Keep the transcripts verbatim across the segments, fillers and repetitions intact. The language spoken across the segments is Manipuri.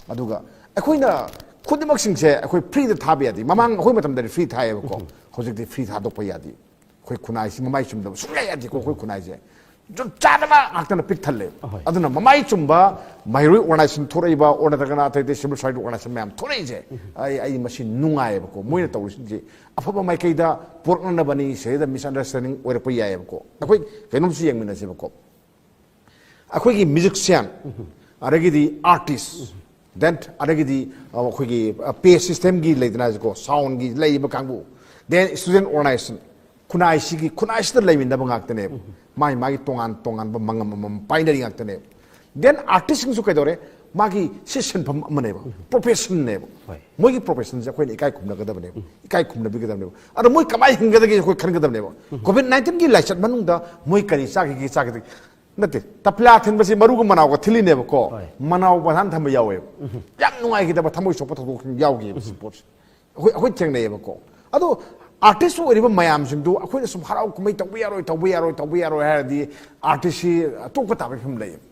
ꯑꯗꯨꯒ ꯑꯩꯈꯣꯏꯅ ꯈꯨꯗꯤꯡꯃꯛꯁꯤꯡꯁꯦ ꯑꯩꯈꯣꯏ ꯐ꯭ꯔꯤꯗ ꯊꯥꯕ ꯌꯥꯗꯦ꯫ ꯃꯃꯥꯡ ꯑꯩꯈꯣꯏ ꯃꯇꯝꯗꯗꯤ ꯐ꯭ꯔꯤ ꯊꯥꯏꯌꯦꯕꯀꯣ꯫ ꯍꯧꯖꯤꯛꯇꯤ ꯐ꯭ꯔꯤ ꯊꯥꯗꯣꯛꯄ ꯌꯥꯗꯦ꯫ ꯑꯩꯈꯣꯏ ꯈꯨꯟꯅꯥꯏꯁꯤ ꯃꯃꯥꯏ ꯆꯨꯝꯗꯕ ꯁꯨꯡꯌꯥ ꯌꯥꯗꯦꯀꯣ꯫ ꯑꯩꯈꯣꯏ ꯈꯨꯟꯅꯥꯏꯁꯦ ꯖꯨꯠ ꯆꯥꯗꯕ ꯉꯥꯛꯇꯅ ꯄꯤꯛ ꯊꯜꯂꯦꯕ꯫ ꯑꯗꯨꯅ ꯃꯃꯥꯏ ꯆꯨꯝꯕ ꯃꯍꯩꯔꯣꯏ ꯑꯣꯔꯒꯅꯥꯏꯖꯦꯁꯟ ꯊꯣꯔꯛꯏꯕ, ꯑꯣꯔ ꯅꯠꯇ꯭ꯔꯒꯅ ꯑꯇꯩ ꯑꯇꯩ ꯁꯤꯚꯤꯜ ꯁꯣꯁꯥꯏꯇꯤ ꯑꯣꯔꯒꯅꯥꯏꯖꯦꯁꯟ ꯃꯌꯥꯝ ꯊꯣꯔꯛꯏꯁꯦ, ꯑꯩ ꯑꯩ ꯃꯁꯤ ꯅꯨꯡꯉꯥꯏꯌꯦꯕꯀꯣ꯫ ꯃꯣꯏꯅ ꯇꯧꯔꯤꯁꯤꯡꯁꯦ ꯑꯐꯕ ꯃꯥꯏꯀꯩꯗ ꯄꯨꯔꯛꯅꯅꯕꯅꯤ꯫ ꯁꯤꯗꯩꯗ ꯃꯤꯁꯑꯟꯗꯔꯁꯇꯦꯟꯗꯤꯡ ꯑꯣꯏꯔꯛꯄ ꯌꯥꯏꯌꯦꯕꯀꯣ꯫ ꯑꯩꯈꯣꯏ ꯀꯩꯅꯣꯝꯁꯨ ꯌꯦꯡꯃꯤꯟꯅꯁꯦꯕꯀꯣ꯫ ꯑꯩꯈꯣꯏꯒꯤ ꯃ꯭ꯌꯨꯖꯤꯛꯁꯤꯌꯥꯟ, ꯑꯗꯒꯤꯗꯤ ꯑꯥꯔꯇꯤꯁ, ꯗꯦꯟ ꯑꯗꯒꯤꯗꯤ ꯑꯩꯈꯣꯏꯒꯤ ꯄꯦ ꯁꯤꯁꯇꯦꯝꯒꯤ ꯂꯩꯗꯅꯀꯣ, ꯁꯥꯎꯟꯒꯤ ꯂꯩꯔꯤꯕ ꯀꯥꯡꯕꯨ, ꯗꯦꯟ ꯁ꯭ꯇꯨꯗꯦꯟ ꯑꯣꯔꯒꯅꯥꯏꯖꯦꯁꯟ, ꯈꯨꯟꯅꯥꯏꯁꯤꯒꯤ ꯈꯨꯟꯅꯥꯏꯁꯤꯗ ꯂꯩꯃꯤꯟꯅꯕ ꯉꯥꯛꯇꯅꯦꯕ꯫ ꯃꯥꯒꯤ ꯃꯥꯒꯤ ꯇꯣꯉꯥꯟ ꯇꯣꯉꯥꯟꯕ ꯃꯉꯝ ꯑꯃꯃꯝ ꯄꯥꯏꯅꯔꯤ ꯉꯥꯛꯇꯅꯦꯕ꯫ ꯗꯦꯟ ꯑꯥꯔꯇꯤꯁꯁꯤꯡꯁꯨ ꯀꯩꯗꯧꯔꯦ? ꯃꯥꯒꯤ ꯁꯤ ꯁꯤꯟꯐꯝ ꯑꯃꯅꯦꯕ, ꯄ꯭ꯔꯣꯐꯦꯁꯟꯅꯦꯕ꯫ ꯃꯣꯏꯒꯤ ꯄ꯭ꯔꯣꯐꯦꯁꯟꯁꯦ ꯑꯩꯈꯣꯏꯅ ꯏꯀꯥꯏ ꯈꯨꯝꯅꯒꯗꯕꯅꯦꯕ, ꯏꯀꯥꯏ ꯈꯨꯝꯅꯕꯤꯒꯗꯕꯅꯦꯕ꯫ ꯑꯗꯣ ꯃꯣꯏ ꯀꯃꯥꯏꯅ ꯍꯤꯡꯒꯗꯒꯦ ꯑꯩꯈꯣꯏ ꯈꯟꯒꯗꯕꯅꯦꯕ꯫ ꯀꯣꯚꯤꯗ ꯅꯥꯏꯟꯇꯤꯟꯒꯤ ꯂꯥꯏꯆꯠ ꯃꯅꯨꯡꯗ ꯃꯣꯏ ꯀꯔꯤ ꯆꯥꯈꯤꯒꯦ, ꯆꯥꯈꯤꯗꯦ? ꯅꯠꯇꯦ, ꯇꯄꯂꯥ ꯊꯤꯟꯕꯁꯤ ꯃꯔꯨꯒ ꯃꯅꯥꯎꯒ ꯊꯤꯜꯂꯤꯅꯦꯕꯀꯣ꯫ ꯃꯅꯥꯎ ꯃꯊꯥꯟ ꯊꯝꯕ ꯌꯥꯎꯋꯦꯕ꯫ ꯌꯥꯝ ꯅꯨꯡꯉꯥꯏꯈꯤꯗꯕ, ꯊꯃꯣꯏ ꯁꯣꯛꯄ ꯊꯧꯗꯣꯛꯁꯤꯡ ꯌꯥꯎꯈꯤꯕ ꯁꯤ ꯄꯣꯠꯁꯦ꯫ ꯑꯩꯈꯣꯏ ꯑꯩꯈꯣꯏ ꯊꯦꯡꯅꯩꯌꯦꯕꯀꯣ꯫ ꯑꯗꯣ ꯑꯥꯔꯇꯤꯁ ꯑꯣꯏꯔꯤꯕ ꯃꯌꯥꯝꯁꯤꯡꯗꯨ ꯑꯩꯈꯣꯏꯅ ꯁꯨꯝ ꯍꯔꯥꯎ ꯀꯨꯝꯍꯩ ꯇꯧꯕ ꯌꯥꯔꯣꯏ, ꯇꯧꯕ ꯌꯥꯔꯣꯏ, ꯇꯧꯕ ꯌꯥꯔꯣꯏ ꯍꯥꯏꯔꯗꯤ ꯑꯥꯔꯇꯤꯁꯁꯤ ꯇꯣꯛꯄ ꯇꯥꯕꯒꯤ ꯐꯤꯕꯝ ꯂꯩꯌꯦꯕ꯫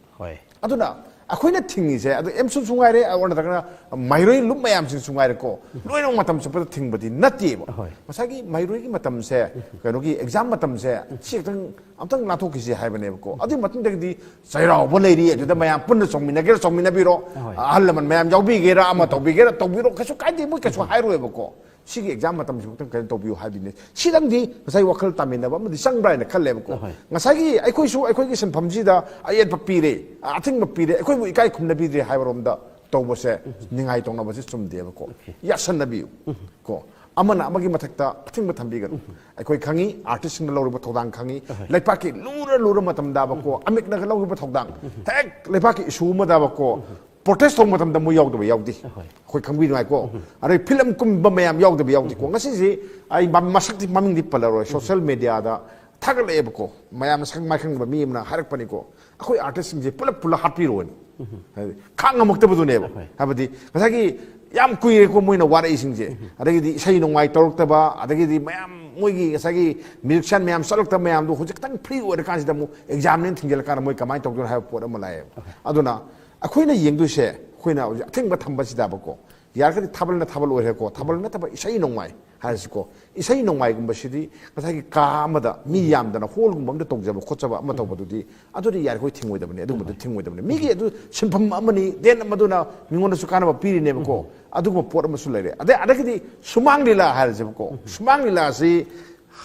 ꯑꯗꯨꯅ ꯑꯩꯈꯣꯏꯅ ꯊꯤꯡꯉꯤꯁꯦ, ꯑꯗꯨ ꯑꯦꯝꯁꯨꯁꯨ ꯉꯥꯏꯔꯦ, ꯑꯗꯨ ꯅꯠꯇ꯭ꯔꯒꯅ ꯃꯍꯩꯔꯣꯏ ꯂꯨꯞ ꯃꯌꯥꯝꯁꯤꯡꯁꯨ ꯉꯥꯏꯔꯦꯀꯣ, ꯂꯣꯏꯅꯃꯛ ꯃꯇꯝ ꯆꯨꯞꯄꯗ ꯊꯤꯡꯕꯗꯤ ꯅꯠꯇꯦꯕ꯫ ꯉꯁꯥꯏꯒꯤ ꯃꯍꯩꯔꯣꯏꯒꯤ ꯃꯇꯝꯁꯦ, ꯀꯩꯅꯣꯒꯤ ꯑꯦꯛꯖꯥꯝ ꯃꯇꯝꯁꯦ, ꯁꯤ ꯈꯛꯇꯪ ꯑꯝꯇꯪ ꯂꯥꯟꯊꯣꯛꯈꯤꯁꯦ ꯍꯥꯏꯕꯅꯦꯕꯀꯣ꯫ ꯑꯗꯨꯒꯤ ꯃꯇꯨꯡꯗꯒꯤꯗꯤ ꯆꯩꯔꯥꯎꯕ ꯂꯩꯔꯤ, ꯑꯗꯨꯗ ꯃꯌꯥꯝ ꯄꯨꯟꯅ ꯆꯣꯡꯃꯤꯟꯅꯒꯦꯔꯥ ꯆꯣꯡꯃꯤꯟꯅꯕꯤꯔꯣ, ꯑꯍꯜ ꯂꯃꯟ ꯃꯌꯥꯝ ꯌꯥꯎꯕꯤꯒꯦꯔꯥ, ꯑꯃ ꯇꯧꯕꯤꯒꯦꯔꯥ ꯇꯧꯕꯤꯔꯣ, ꯀꯩꯁꯨ ꯀꯥꯏꯗꯦ, ꯃꯣꯏ ꯀꯩꯁꯨ ꯍꯥꯏꯔꯣꯏꯕꯀꯣ꯫ ꯁꯤꯒꯤ ꯑꯦꯛꯖꯥꯝ ꯃꯇꯝꯁꯤꯃꯛꯇꯪ ꯀꯩꯅꯣ ꯇꯧꯕꯤꯌꯨ ꯍꯥꯏꯕꯅꯤ꯫ ꯁꯤꯗꯪꯗꯤ ꯉꯁꯥꯏ ꯋꯥꯈꯜ ꯇꯥꯃꯤꯟꯅꯕ ꯑꯃꯗꯤ ꯆꯪꯕ꯭ꯔꯥ ꯍꯥꯏꯅ ꯈꯜꯂꯦꯕꯀꯣ꯫ ꯉꯁꯥꯏꯒꯤ ꯑꯩꯈꯣꯏꯁꯨ ꯑꯩꯈꯣꯏꯒꯤ ꯁꯤꯟꯐꯝꯁꯤꯗ ꯑꯌꯦꯠꯄ ꯄꯤꯔꯦ, ꯑꯊꯤꯡꯕ ꯄꯤꯔꯦ, ꯑꯩꯈꯣꯏꯕꯨ ꯏꯀꯥꯏ ꯈꯨꯝꯅꯕꯤꯗ꯭ꯔꯦ ꯍꯥꯏꯕꯔꯣꯝꯗ ꯇꯧꯕꯁꯦ ꯅꯤꯡꯉꯥꯏ ꯇꯧꯅꯕꯁꯤ ꯆꯨꯝꯗꯦꯕꯀꯣ꯫ ꯌꯥꯠꯁꯟꯅꯕꯤꯌꯨ ꯀꯣ꯫ ꯑꯃꯅ ꯑꯃꯒꯤ ꯃꯊꯛꯇ ꯑꯊꯤꯡꯕ ꯊꯝꯕꯤꯒꯅꯨ꯫ ꯑꯩꯈꯣꯏ ꯈꯪꯉꯤ, ꯑꯥꯔꯇꯤꯁꯁꯤꯡꯅ ꯂꯧꯔꯤꯕ ꯊꯧꯗꯥꯡ ꯈꯪꯉꯤ꯫ ꯂꯩꯄꯥꯛꯀꯤ ꯂꯨꯔ ꯂꯨꯔ ꯃꯇꯝꯗꯕꯀꯣ, ꯑꯃꯤꯛꯅꯒ ꯂꯧꯔꯤꯕ ꯊꯧꯗꯥꯡ, ꯍꯦꯛ ꯂꯩꯄꯥꯛꯀꯤ ꯏꯁꯨ ꯑꯃꯗꯕꯀꯣ, ꯄ꯭ꯔꯣꯇꯦꯁ ꯇꯧꯕ ꯃꯇꯝꯗ ꯃꯣꯏ ꯌꯥꯎꯗꯕ ꯌꯥꯎꯗꯦ꯫ ꯑꯩꯈꯣꯏ ꯈꯪꯕꯤꯅꯨ ꯍꯥꯏꯀꯣ꯫ ꯑꯗꯩ ꯐꯤꯂꯝ ꯀꯨꯝꯕ ꯃꯌꯥꯝ ꯌꯥꯎꯗꯕ ꯌꯥꯎꯗꯦꯀꯣ꯫ ꯉꯁꯤꯁꯦ ꯑꯩ ꯃ-, ꯃꯁꯛꯇꯤ ꯃꯃꯤꯡꯗꯤ ꯄꯜꯂꯔꯣꯏ꯫ ꯁꯣꯁꯤꯌꯦꯜ ꯃꯦꯗꯤꯌꯥꯗ ꯊꯥꯒꯠꯂꯛꯑꯦꯕꯀꯣ꯫ ꯃꯌꯥꯝꯅ ꯁꯛ ꯃꯥꯏ ꯈꯪꯕ ꯃꯤ ꯑꯃꯅ ꯍꯥꯏꯔꯛꯄꯅꯤꯀꯣ꯫ ꯑꯩꯈꯣꯏ ꯑꯥꯔꯇꯤꯁꯁꯤꯡꯁꯦ ꯄꯨꯂꯞ ꯄꯨꯂꯞ ꯍꯥꯠꯄꯤꯔꯣꯅ꯫ ꯍꯥꯏꯗꯤ ꯈꯥꯡ ꯉꯝꯃꯛꯇꯕꯗꯨꯅꯦꯕ꯫ ꯍꯥꯏꯕꯗꯤ ꯉꯁꯥꯏꯒꯤ ꯌꯥꯝ ꯀꯨꯏꯔꯦꯀꯣ ꯃꯣꯏꯅ ꯋꯥꯔꯛꯏꯁꯤꯡꯁꯦ꯫ ꯑꯗꯒꯤꯗꯤ ꯏꯁꯩ ꯅꯣꯡꯃꯥꯏ ꯇꯧꯔꯛꯇꯕ, ꯑꯗꯒꯤꯗꯤ ꯃꯌꯥꯝ ꯃꯣꯏꯒꯤ ꯉꯁꯥꯏꯒꯤ ꯃ꯭ꯌꯨꯖꯤꯛꯁꯤꯌꯥꯟ ꯃꯌꯥꯝ ꯆꯠꯂꯛꯇꯕ ꯃꯌꯥꯝꯗꯣ ꯍꯧꯖꯤꯛ ꯈꯤꯇꯪ ꯐ꯭ꯔꯤ ꯑꯣꯏꯔꯀꯥꯟꯁꯤꯗ ꯑꯃꯨꯛ ꯑꯦꯛꯖꯥꯝꯅꯦꯅ ꯊꯤꯡꯖꯤꯜꯂꯀꯥꯟꯗ ꯃꯣꯏ ꯀꯃꯥꯏꯅ ꯇꯧꯗꯣꯏꯅꯣ ꯍꯥꯏꯕ ꯄꯣꯠ ꯑꯃ ꯂꯥꯛꯑꯦꯕ꯫ ꯑꯗꯨꯅ ꯑꯩꯈꯣꯏꯅ ꯌꯦꯡꯗꯣꯏꯁꯦ ꯑꯩꯈꯣꯏꯅ ꯍꯧꯖꯤꯛ ꯑꯊꯤꯡꯕ ꯊꯝꯕꯁꯤꯗꯕꯀꯣ, ꯌꯥꯔꯒꯗꯤ ꯊꯥꯕꯜꯅ ꯊꯥꯕꯜ ꯑꯣꯏꯔꯦꯀꯣ, ꯊꯥꯕꯜ ꯅꯠꯇꯕ ꯏꯁꯩ ꯅꯣꯡꯃꯥꯏ ꯍꯥꯏꯔꯁꯤꯀꯣ, ꯏꯁꯩ ꯅꯣꯡꯃꯥꯏꯒꯨꯝꯕꯁꯤꯗꯤ ꯉꯁꯥꯏꯒꯤ ꯀꯥ ꯑꯃꯗ ꯃꯤ ꯌꯥꯝꯗꯅ ꯍꯣꯜꯒꯨꯝꯕ ꯑꯃꯗ ꯇꯧꯖꯕ ꯈꯣꯠꯆꯕ ꯑꯃ ꯇꯧꯕꯗꯨꯗꯤ, ꯑꯗꯨꯗꯤ ꯌꯥꯔꯤꯈꯣꯏ ꯊꯤꯡꯉꯣꯏꯗꯕꯅꯤ, ꯑꯗꯨꯒꯨꯝꯕꯗꯨ ꯊꯤꯡꯉꯣꯏꯗꯕꯅꯤ꯫ ꯃꯤꯒꯤ ꯑꯗꯨ ꯁꯤꯟꯐꯝ ꯑꯃꯅꯤ, ꯗꯦꯟ ꯃꯗꯨꯅ ꯃꯤꯉꯣꯟꯗꯁꯨ ꯀꯥꯟꯅꯕ ꯄꯤꯔꯤꯅꯦꯕꯀꯣ꯫ ꯑꯗꯨꯒꯨꯝꯕ ꯄꯣꯠ ꯑꯃꯁꯨ ꯂꯩꯔꯦ꯫ ꯑꯗꯩ ꯑꯗꯒꯤꯗꯤ ꯁꯨꯃꯥꯡ ꯂꯤꯂꯥ ꯍꯥꯏꯔꯁꯦꯕꯀꯣ, ꯁꯨꯃꯥꯡ ꯂꯤꯂꯥꯁꯤ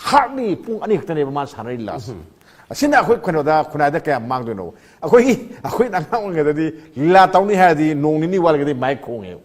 ꯍꯥꯔꯠꯂꯤ ꯄꯨꯡ ꯑꯅꯤ ꯈꯛꯇꯅꯦꯕ ꯃꯥꯅ ꯁꯥꯟꯅꯔꯤ ꯂꯤꯂꯥꯁꯦ꯫ ꯑꯁꯤꯅ ꯑꯩꯈꯣꯏ ꯀꯩꯅꯣꯗ, ꯈꯨꯟꯅꯥꯏꯗ ꯀꯌꯥꯝ ꯃꯥꯡꯗꯣꯏꯅꯣ? ꯑꯩꯈꯣꯏꯒꯤ, ꯑꯩꯈꯣꯏꯅ ꯑꯉꯥꯡ ꯑꯣꯏꯔꯤꯉꯩꯗꯗꯤ ꯂꯤꯂꯥ ꯇꯧꯅꯤ ꯍꯥꯏꯔꯗꯤ ꯅꯣꯡ ꯅꯤꯅꯤ ꯋꯥꯠꯂꯤꯉꯩꯗꯩ ꯃꯥꯏꯛ ꯈꯣꯡꯉꯦꯕ꯫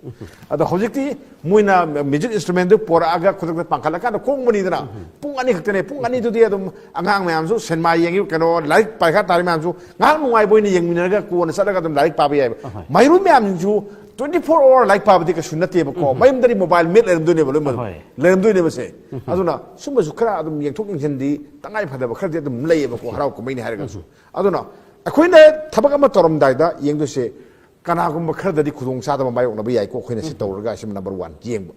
ꯑꯗꯣ ꯍꯧꯖꯤꯛꯇꯤ ꯃꯣꯏꯅ ꯃ꯭ꯌꯨꯖꯤꯛ ꯏꯟꯁꯇ꯭ꯔꯨꯃꯦꯟꯗꯨ ꯄꯣꯔꯛꯑꯒ ꯈꯨꯗꯛꯇ ꯄꯥꯡꯈꯠꯂꯀꯥꯟꯗ ꯈꯣꯡꯕꯅꯤꯗꯅ꯫ ꯄꯨꯡ ꯑꯅꯤ ꯈꯛꯇꯅꯦ, ꯄꯨꯡ ꯑꯅꯤꯗꯨꯗꯤ ꯑꯗꯨꯝ ꯑꯉꯥꯡ ꯃꯌꯥꯝꯁꯨ ꯁꯤꯅꯦꯃꯥ ꯌꯦꯡꯉꯤ, ꯀꯩꯅꯣ, ꯂꯥꯏꯔꯤꯛ ꯄꯔꯤꯈꯥ ꯇꯥꯔꯤ ꯃꯌꯥꯝꯁꯨ ꯉꯥꯏꯍꯥꯛ ꯅꯨꯡꯉꯥꯏꯕ ꯑꯣꯏꯅ ꯌꯦꯡꯃꯤꯟꯅꯔꯒ ꯀꯣꯟꯅ ꯆꯠꯂꯒ ꯑꯗꯨꯝ ꯂꯥꯏꯔꯤꯛ ꯄꯥꯕ ꯌꯥꯏꯕ꯫ ꯃꯍꯩꯔꯣꯏ ꯃꯌꯥꯝꯁꯤꯡꯁꯨ ꯇ꯭ꯋꯦꯟꯇꯤ ꯐꯣꯔ ꯑꯋꯥꯔ ꯂꯥꯏꯔꯤꯛ ꯄꯥꯕꯗꯤ ꯀꯩꯁꯨ ꯅꯠꯇꯦꯕꯀꯣ꯫ ꯃꯌꯨꯝꯗꯗꯤ ꯃꯣꯕꯥꯏꯜ ꯃꯦꯠ ꯂꯩꯔꯝꯗꯣꯏꯅꯦꯕ ꯂꯣꯏꯅꯃꯛ꯫ ꯂꯩꯔꯝꯗꯣꯏꯅꯦꯕꯁꯦ꯫ ꯑꯗꯨꯅ ꯁꯨꯝꯕꯁꯨ ꯈꯔ ꯑꯗꯨꯝ ꯌꯦꯡꯊꯣꯛ ꯌꯦꯡꯁꯤꯟꯗꯤ ꯇꯉꯥꯏ ꯐꯗꯕ ꯈꯔꯗꯤ ꯑꯗꯨꯝ ꯂꯩꯌꯦꯕꯀꯣ, ꯍꯔꯥꯎ ꯀꯨꯝꯍꯩꯅꯤ ꯍꯥꯏꯔꯒꯁꯨ꯫ ꯑꯗꯨꯅ ꯑꯩꯈꯣꯏꯅ ꯊꯕꯛ ꯑꯃ ꯇꯧꯔꯝꯗꯥꯏꯗ ꯌꯦꯡꯗꯣꯏꯁꯦ, ꯀꯅꯥꯒꯨꯝꯕ ꯈꯔꯗꯗꯤ ꯈꯨꯗꯣꯡ ꯆꯥꯗꯕ ꯃꯥꯌꯣꯛꯅꯕ ꯌꯥꯏꯀꯣ, ꯑꯩꯈꯣꯏꯅ ꯁꯤ ꯇꯧꯔꯒ ꯁꯤꯃ ꯅꯝꯕꯔ ꯋꯥꯟ ꯌꯦꯡꯕ꯫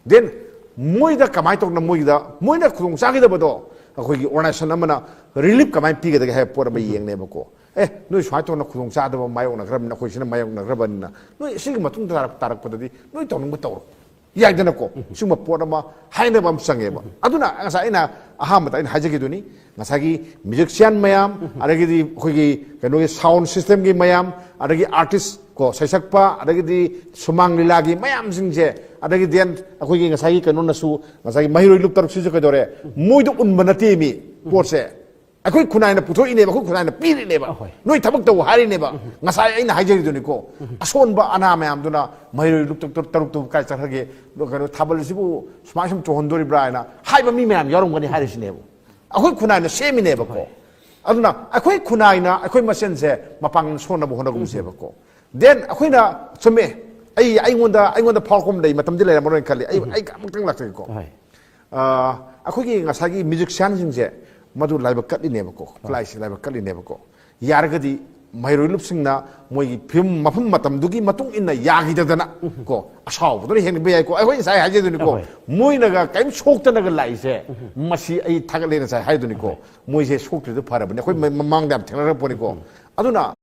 ꯗꯦꯟ ꯃꯣꯏꯗ ꯀꯃꯥꯏꯅ ꯇꯧꯗꯅ ꯃꯣꯏꯒꯤꯗ, ꯃꯣꯏꯅ ꯈꯨꯗꯣꯡ ꯆꯥꯈꯤꯗꯕꯗꯣ ꯑꯩꯈꯣꯏꯒꯤ ꯑꯣꯔꯒꯅꯥꯏꯖꯦꯁꯟ ꯑꯃꯅ ꯔꯤꯂꯤꯐ ꯀꯃꯥꯏꯅ ꯄꯤꯒꯗꯒꯦ ꯍꯥꯏꯕ ꯄꯣꯠ ꯑꯃ ꯌꯦꯡꯅꯦꯕꯀꯣ꯫ ꯑꯦ, ꯅꯣꯏ ꯁꯨꯃꯥꯏꯅ ꯇꯧꯅ ꯈꯨꯗꯣꯡ ꯆꯥꯗꯕ ꯃꯥꯌꯣꯛꯅꯈ꯭ꯔꯕꯅꯤꯅ, ꯑꯩꯈꯣꯏ ꯁꯤꯅ ꯃꯥꯌꯣꯛꯅꯈ꯭ꯔꯕꯅꯤꯅ, ꯅꯣꯏ ꯁꯤꯒꯤ ꯃꯇꯨꯡ ꯇꯥꯔꯛ-, ꯇꯥꯔꯛꯄꯗꯗꯤ ꯅꯣꯏ ꯇꯧꯅꯤꯡꯕ ꯇꯧꯔꯣ꯫ ꯌꯥꯏꯗꯅꯀꯣ? ꯁꯤꯒꯨꯝꯕ ꯄꯣꯠ ꯑꯃ ꯍꯥꯏꯅꯕ ꯑꯃ ꯆꯪꯉꯦꯕ꯫ ꯑꯗꯨꯅ ꯉꯁꯥꯏ ꯑꯩꯅ ꯑꯍꯥꯟꯕꯗ ꯑꯩꯅ ꯍꯥꯏꯖꯈꯤꯗꯨꯅꯤ, ꯉꯁꯥꯏꯒꯤ ꯃ꯭ꯌꯨꯖꯤꯛꯁꯤꯌꯥꯟ ꯃꯌꯥꯝ, ꯑꯗꯒꯤꯗꯤ ꯑꯩꯈꯣꯏꯒꯤ ꯀꯩꯅꯣꯒꯤ ꯁꯥꯎꯟ ꯁꯤꯁꯇꯦꯝꯒꯤ ꯃꯌꯥꯝ, ꯑꯗꯒꯤ ꯑꯥꯔꯇꯤꯁ ꯀꯣ, ꯁꯩꯁꯛꯄ, ꯑꯗꯒꯤꯗꯤ ꯁꯨꯃꯥꯡ ꯂꯤꯂꯥꯒꯤ ꯃꯌꯥꯝꯁꯤꯡꯁꯦ, ꯑꯗꯒꯤ ꯗꯦꯟ ꯑꯩꯈꯣꯏꯒꯤ ꯉꯁꯥꯏꯒꯤ ꯀꯩꯅꯣꯅꯁꯨ, ꯉꯁꯥꯏꯒꯤ ꯃꯍꯩꯔꯣꯏ ꯂꯨꯞ ꯇꯔꯨꯛꯁꯤꯁꯨ ꯀꯩꯗꯧꯔꯦ? ꯃꯣꯏꯗ ꯎꯟꯕ ꯅꯠꯇꯦ ꯃꯤ ꯄꯣꯠꯁꯦ꯫ ꯑꯩꯈꯣꯏ ꯈꯨꯟꯅꯥꯏꯅ ꯄꯨꯊꯣꯛꯏꯅꯦꯕ, ꯑꯩꯈꯣꯏ ꯈꯨꯟꯅꯥꯏꯅ ꯄꯤꯔꯤꯅꯦꯕ꯫ ꯅꯣꯏ ꯊꯕꯛ ꯇꯧ ꯍꯥꯏꯔꯤꯅꯦꯕ꯫ ꯉꯁꯥꯏ ꯑꯩꯅ ꯍꯥꯏꯖꯔꯤꯗꯨꯅꯤꯀꯣ, ꯑꯁꯣꯟꯕ ꯑꯅꯥ ꯃꯌꯥꯝꯗꯨꯅ ꯃꯍꯩꯔꯣꯏ ꯂꯨꯞ ꯇꯔꯨꯛ, ꯇꯔꯨꯛ, ꯇꯔꯨꯛꯇꯨ ꯀꯥꯏ ꯆꯠꯈ꯭ꯔꯒꯦ? ꯀꯩꯅꯣ, ꯊꯥꯕꯜꯁꯤꯕꯨ ꯁꯨꯃꯥꯏ ꯁꯨꯝ ꯆꯣꯡꯍꯟꯗꯣꯔꯤꯕ꯭ꯔꯥ ꯍꯥꯏꯅ ꯍꯥꯏꯕ ꯃꯤ ꯃꯌꯥꯝ ꯌꯥꯎꯔꯝꯒꯅꯤ ꯍꯥꯏꯔꯤꯁꯤꯅꯦꯕ꯫ ꯑꯩꯈꯣꯏ ꯈꯨꯟꯅꯥꯏꯅ ꯁꯦꯝꯃꯤꯅꯦꯕꯀꯣ꯫ ꯑꯗꯨꯅ ꯑꯩꯈꯣꯏ ꯈꯨꯟꯅꯥꯏꯅ ꯑꯩꯈꯣꯏ ꯃꯁꯦꯟꯁꯦ ꯃꯄꯥꯡꯒꯜ ꯁꯣꯟꯅꯕ ꯍꯣꯠꯅꯒꯨꯝꯁꯦꯕꯀꯣ꯫ ꯗꯦꯟ ꯑꯩꯈꯣꯏꯅ, ꯆꯨꯝꯃꯦ, ꯑꯩ, ꯑꯩꯉꯣꯟꯗ, ꯑꯩꯉꯣꯟꯗ ꯐꯥꯎꯔꯛꯄ ꯑꯃ ꯂꯩ, ꯃꯇꯝꯗꯤ ꯂꯩꯔꯝꯃꯔꯣꯏꯅ ꯈꯜꯂꯤ꯫ ꯑꯩ, ꯑꯩ ꯑꯃꯨꯛꯇꯪ ꯂꯥꯛꯆꯒꯦꯀꯣ꯫ ꯑ, ꯑꯩꯈꯣꯏꯒꯤ ꯉꯁꯥꯏꯒꯤ ꯃ꯭ꯌꯨꯖꯤꯛꯁꯤꯌꯥꯟꯁꯤꯡꯁꯦ ꯃꯗꯨ ꯂꯥꯏꯕꯛ ꯀꯠꯂꯤꯅꯦꯕꯀꯣ, ꯈꯨꯠꯂꯥꯏꯁꯤ ꯂꯥꯏꯕꯛ ꯀꯠꯂꯤꯅꯦꯕꯀꯣ꯫ ꯌꯥꯔꯒꯗꯤ ꯃꯍꯩꯔꯣꯏ ꯂꯨꯞꯁꯤꯡꯅ ꯃꯣꯏꯒꯤ ꯐꯤꯕꯝ, ꯃꯐꯝ ꯃꯇꯝꯗꯨꯒꯤ ꯃꯇꯨꯡ ꯏꯟꯅ ꯌꯥꯈꯤꯗꯗꯅ ꯀꯣ, ꯑꯁꯥꯎꯕꯗꯨꯅ ꯍꯦꯟꯕ ꯌꯥꯏꯀꯣ꯫ ꯑꯩꯈꯣꯏ ꯉꯁꯥꯏ ꯍꯥꯏꯖꯗꯣꯏꯅꯤꯀꯣ, ꯃꯣꯏꯅꯒ ꯀꯔꯤꯝ ꯁꯣꯛꯇꯅꯒ ꯂꯥꯛꯏꯁꯦ, ꯃꯁꯤ ꯑꯩ ꯊꯥꯒꯠꯂꯦ ꯉꯁꯥꯏ ꯍꯥꯏꯗꯨꯅꯤꯀꯣ꯫ ꯃꯣꯏꯁꯦ ꯁꯣꯛꯇ꯭ꯔꯤꯗꯣ ꯐꯔꯕꯅꯤ꯫ ꯑꯩꯈꯣꯏ ꯃ-, ꯃꯃꯥꯡꯗ ꯌꯥꯝ ꯊꯦꯡꯅꯔꯛꯄꯅꯤꯀꯣ꯫ ꯑꯗꯨꯅ